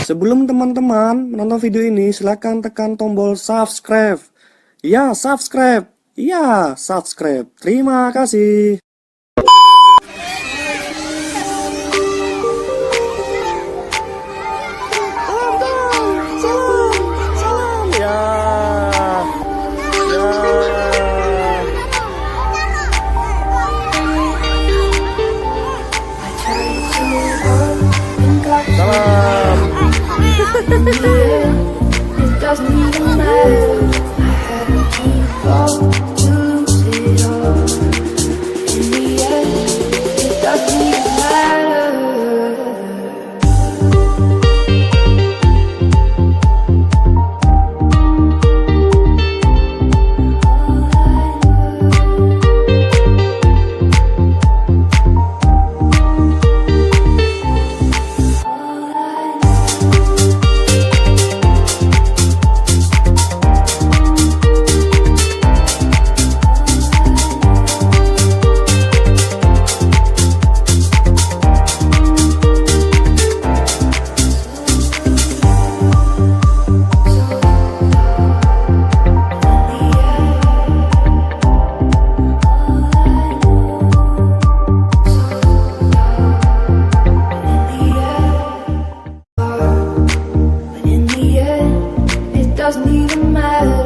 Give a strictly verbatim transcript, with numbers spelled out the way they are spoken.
Sebelum teman-teman menonton video ini, silakan tekan tombol subscribe. Ya, subscribe. Ya, subscribe. Terima kasih. Salam, salam, salam. Ya. Ya. Salam. But in the end, it doesn't even matter.